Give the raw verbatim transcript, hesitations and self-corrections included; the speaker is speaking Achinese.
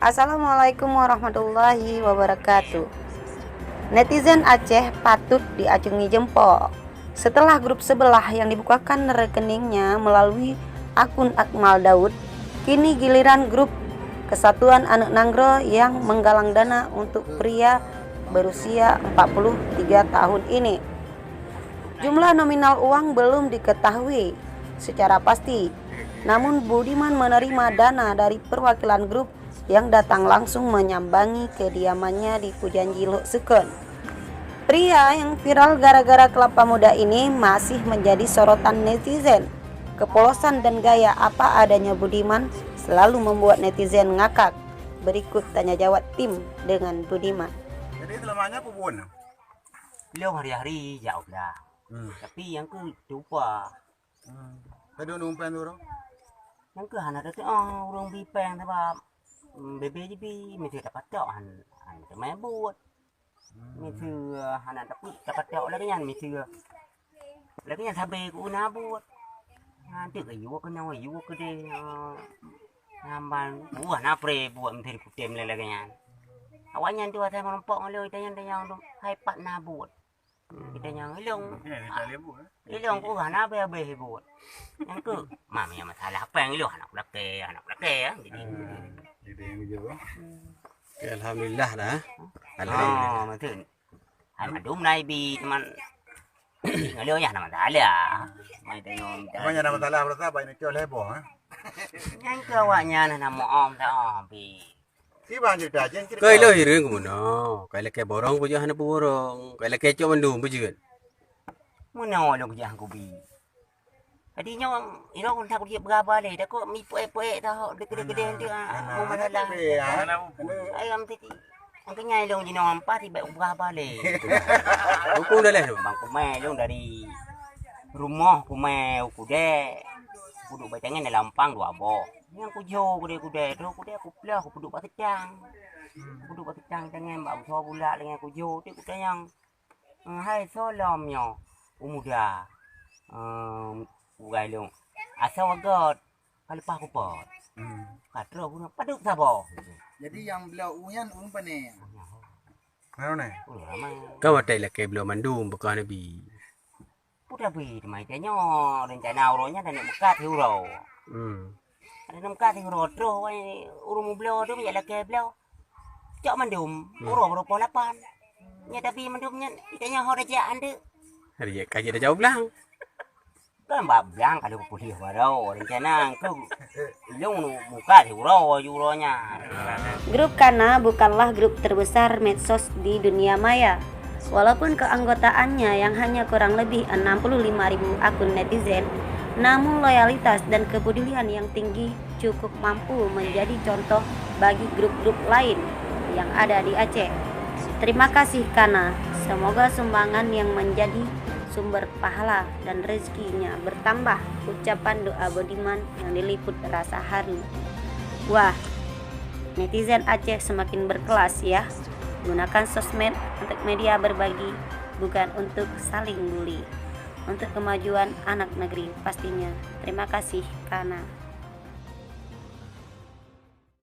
Assalamualaikum warahmatullahi wabarakatuh. Netizen Aceh patut diacungi jempol. Setelah grup sebelah yang dibukakan rekeningnya melalui akun Akmal Daud, kini giliran grup Kesatuan Aneuk Nanggroe yang menggalang dana untuk pria berusia empat puluh tiga tahun ini. Jumlah nominal uang belum diketahui secara pasti, namun Budiman menerima dana dari perwakilan grup yang datang langsung menyambangi kediamannya di Pujanji Lhokseukeuen. Pria yang viral gara-gara kelapa muda ini masih menjadi sorotan netizen. Kepolosan dan gaya apa adanya Budiman selalu membuat netizen ngakak. Berikut tanya jawab tim dengan Budiman. Jadi selamanya aku bukan. Lheueh hari-hari jak udah. Hmm. Tapi yang ke lupa. Hmm. Tadi ureueng pèng tu ureueng? Nyang keuh hana teutu'oh ureueng bi pèng sabab, mm, bebe jibi, miseue tapatok han, han teumè buet. Hmm. Miseue hana tapeu-, tapatok lagèe nyan, miseue lagèe nyan sabé ku na buet. Nyan teuk yue keunoe, yue keudeh, nyan ban buah na pré buet miseue kutem lé lagèe nyan. Awaknyan tu asai meurumpok ngon lôn, tanyong-tanyong tu, hai pat na buet. Kita nyang ilong. Ilong ku hana habéh-habéh buet. Nyang ke, mam nyang masalah pèng ilong hana kulakèe, hana kulakèe, ya. Jadi, jadi yang jawab. Oke, alhamdulillah dah. Alhamdulillah. Oh, betul. Alhamdulillah bi teman. Ngalih ya nama salah. Mai tengok. Apa yang nama salah berasa banyak col heboh, ha? Nyang ke awaknyan hana maaf dah, bi. Kiban cerita, jangan cerita. Keu ilôn hireuen keu meunoe, kai lakèe borong peue hana peuborong, kai lakèe cok mandum peue jeuet. Meunoe lôn kujak kubi. Jadi nyoe ilôn tak kujak beuraba lé, takot mi puék-puék dah, dikit-dikit tu, ah, mu masalah. Ayam tadi. Angkanya ilôn jinoe ampat tibak beuraba lé. Buku dah leh tu. Bang kumai ilôn dari rumoh kumai u Kudèe. Kuduek bak tangan dalam lampang dua boh. Nyang kujo kudèe-kudèe tu, kudèe kuplah, kupeuduek bak seutang. Kupeuduek bak seutang tangan bak busoe bulak lagèe kujo, ti kutanyong, "Eh, hai soe lom nyoe, u muda?" Em, ugai lôn, "Asoe göt, ka leupah kupot." Hmm. Ka troh guna, "Padub saboh?" Jadi nyang bloe u nyan ureueng pane? Mana ni? Ureueng ramai. Ka watèe lakèe bloe mandum beukah Nabi. Peue tabi teuma ita nyoe, rencana uroe nyan taneuk meukat siuroe. Hmm. Taneuk meukat siuroe troh wai ureueng mubloe tu jak lakèe bloe. Cok mandum, hmm, uroe baroe poh lapan. Nyan tabi mandum nyan, ita nyoe ho tajak andeuk. Hari ka jeuet tajak u blang. Kan bak blang ka lheueh peulieh baroe, rencana engkau Ilôn nu muka siuroe ju uroe nyan. Grup Kana bukanlah grup terbesar medsos di dunia maya. Walaupun keanggotaannya yang hanya kurang lebih enam puluh lima ribu akun netizen, namun loyalitas dan kepedulian yang tinggi cukup mampu menjadi contoh bagi grup-grup lain yang ada di Aceh. Terima kasih, Kana. Semoga sumbangan yang menjadi sumber pahala dan rezekinya bertambah, ucapan doa Budiman yang diliput rasa haru. Wah, netizen Aceh semakin berkelas ya. Gunakan sosmed untuk media berbagi, bukan untuk saling bully. Untuk kemajuan anak negeri pastinya. Terima kasih, Kana.